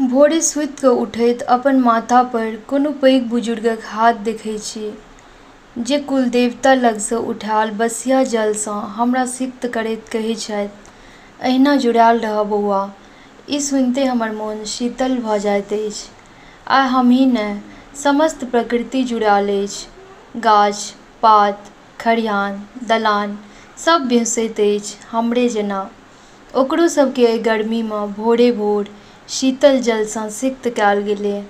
भोरे सुति कऽ उठैत अपन माथा पर कोनो पैघ बुजुर्गक हाथ देखैत छी जे कुलदेवता लगसँ उठायल बसिया जलसँ हमरा सिक्त करैत कहैत छथि, एहिना जुड़ायल रहऽ बौआ। ई सुनिते हमर मोन शीतल भऽ जाइत अछि। आइ हमहीं नहि, समस्त प्रकृति जुड़ायल अछि। गाछ, पात, खरिहान, दलान सभ बिहुँसैत अछि हमरे जेना। ओकरो सभकेँ एहि गर्मीमे भोरे-भोर शीतल जलसँ सिक्त कयल गेलै।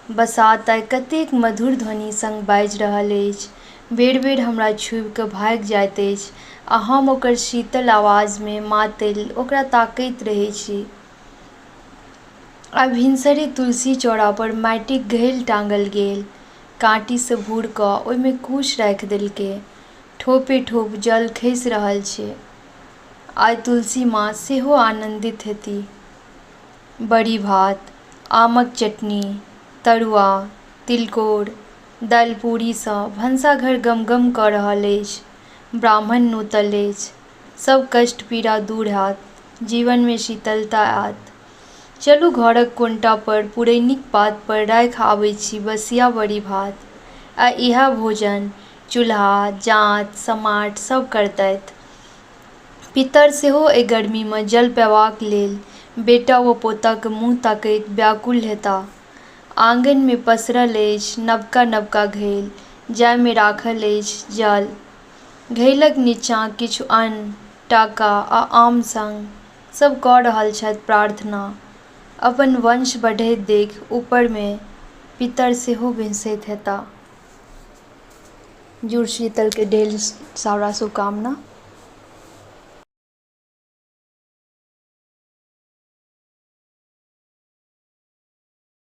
बसात आइ कतेक मधुर ध्वनि संग बाजि रहल अछि। बेर-बेर हमरा छूबि कऽ भागि जाइत अछि आ हम ओकर शीतल आवाजमे मातलि ओकरा ताकैत रहैत छी। आइ भिनसरे तुलसी चौरा पर माटिक घैल टाँगल गेल। काँटीसँ भूरि कऽ ओहिमे कुश राखि देलकै। ठोपे-ठोप जल खसि रहल छै। आइ तुलसी माँ सेहो आनन्दित हेतीह। बड़ी भात, आमक चटनी, तरुआ, तिलकोर, दालि-पूड़ीसँ भनसाघर गमगम कऽ रहल अछि। ब्राह्मण नोतल अछि। सभ कष्ट-पीड़ा दूर हैत। जीवनमे शीतलता आयत। चलू घरक कोनटा पर पुरैनिक पात पर राखि आबैत छी बसिया बड़ी भात। आइ इएह भोजन चूल्हा, जाँत, समाठ सभ करतथि। पितर सेहो एहि गर्मीमे जल पयबाक लेल बेटा व पोताक मुँह तकैत व्याकुल हेताह। आँगनमे पसरल अछि नवका-नवका घैल जाहिमे राखल अछि जल। घैलक नीचाँ किछु अन्न, टाका आ आम संग सभ कऽ रहल छथि प्रार्थना। अपन वंश बढ़ैत देखि ऊपरमे पितर सेहो बिहुँसैत हेताह। जुड़ शीतलके ढेर सारा शुभकामना।